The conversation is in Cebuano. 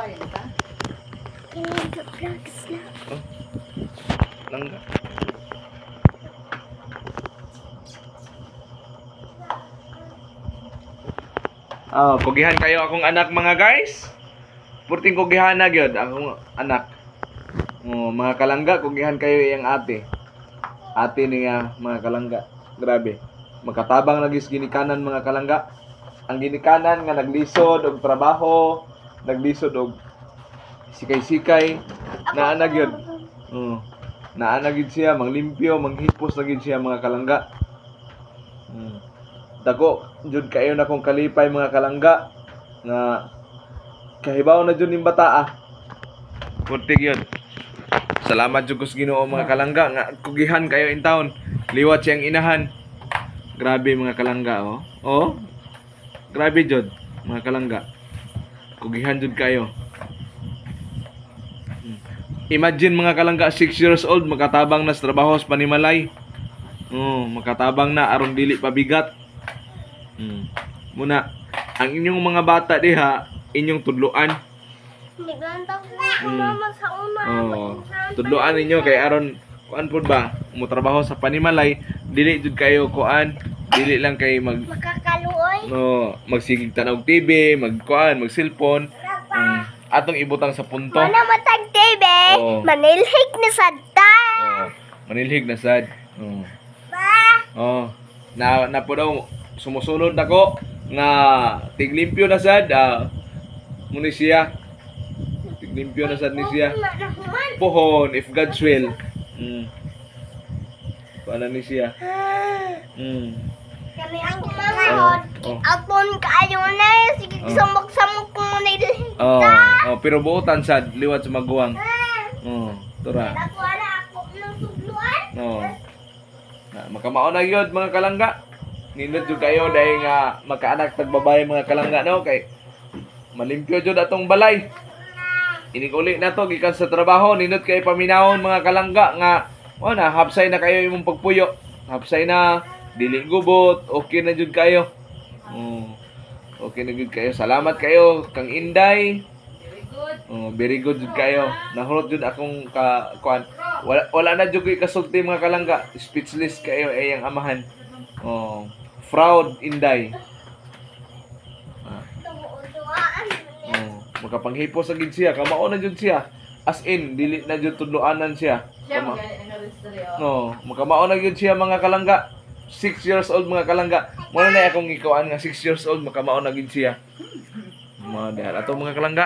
Pa yun ta. Vlogs na. Oh. Langga. Ah, kugihan kayo akong anak, mga guys. Purting kugihan na gyud akong anak. Oh, mga kalangga, kugihan kayo iyang ate. Ate niya, mga kalangga. Grabe. Makatabang lagi sa ginikanan, mga kalangga. Ang ginikanan nga naglisod og trabaho, naglisod og sikay-sikay, naa na gyud. Oh. Naa na gyud siya, manglimpyo, manghipos na gyud siya, mga kalangga. Dako jud kayo na kong kalipay, mga kalangga, nga kahibaw na jud ning bata ah. Purtig yun. Salamat jud ko sa Ginoo, mga kalangga, nga kugihan kayo in town. Liwat siyang inahan. Grabe, mga kalangga, oh. Oh. Grabe jud, mga kalangga. Kugihan jud kayo. Imagine, mga kalangga, 6 years old makatabang na sa trabaho sa panimalay. Oh, makatabang na aron dili pabigat. Muna ang inyong mga bata diha inyong tudloan. Nigantang ko ako mama sa una. Oo. Tudloan ninyo kay aron kuan pud ba, mo trabaho sa panimalay, dili jud kayo kuan, dili lang kay mag Makakaluoy. No, magsigig tan-aw og TV, magkuan, mag cellphone. Atong ibutang sa punto. Mana matag TV, Oo. Manilhig na sad ta. Oo. Manilhig na sad. Oo. Ba? Oh. Na na po daw sumusunod nako nga tiglimpyo na sad ah, muni siya. Tiglimpyo na sad ni siya. Pohon if God's will. Paano ni siya? Kami ang mamahod. Oh. Aton kaayo na. Sige, samok-samok mo nilhig Oh, ta. oh, pero buotan sad liwat sa maguwang. Oh, tura. Ako ara ako ng tudloan. Oh. Na, makamao na gyud, mga kalangga. Nindot jud kayo dahil nga magkaanak tag babae, mga kalangga, no, kay malimpyo jud atong balay. Inig uli na to gikan sa trabaho, nindot kay paminawon, mga kalangga, nga o na hapsay na kayo imong pagpuyo. Hapsay na, dili gubot, okay na jud kayo. Oh. Okay na jud kayo. Salamat kayo kang Inday. Very good. Oh, very good jud kayo. Nahurot jud akong ka kuan. Wala wala na jud ko'y kasulti, mga kalangga. Speechless kayo eh ang amahan. Oh, proud Inday. Ah, Tuo-tuaan. oh, makapanghipos sa gid siya, kamao na jud siya. As in, dili na jud tudloanan siya. Siya Kama, magalit ang history oh. no, makamao na jud siya, mga kalangga. 6 years old, mga kalangga. Muna na akong ikuan nga 6 years old makamao na gid siya. Mga dahil ato, mga kalangga.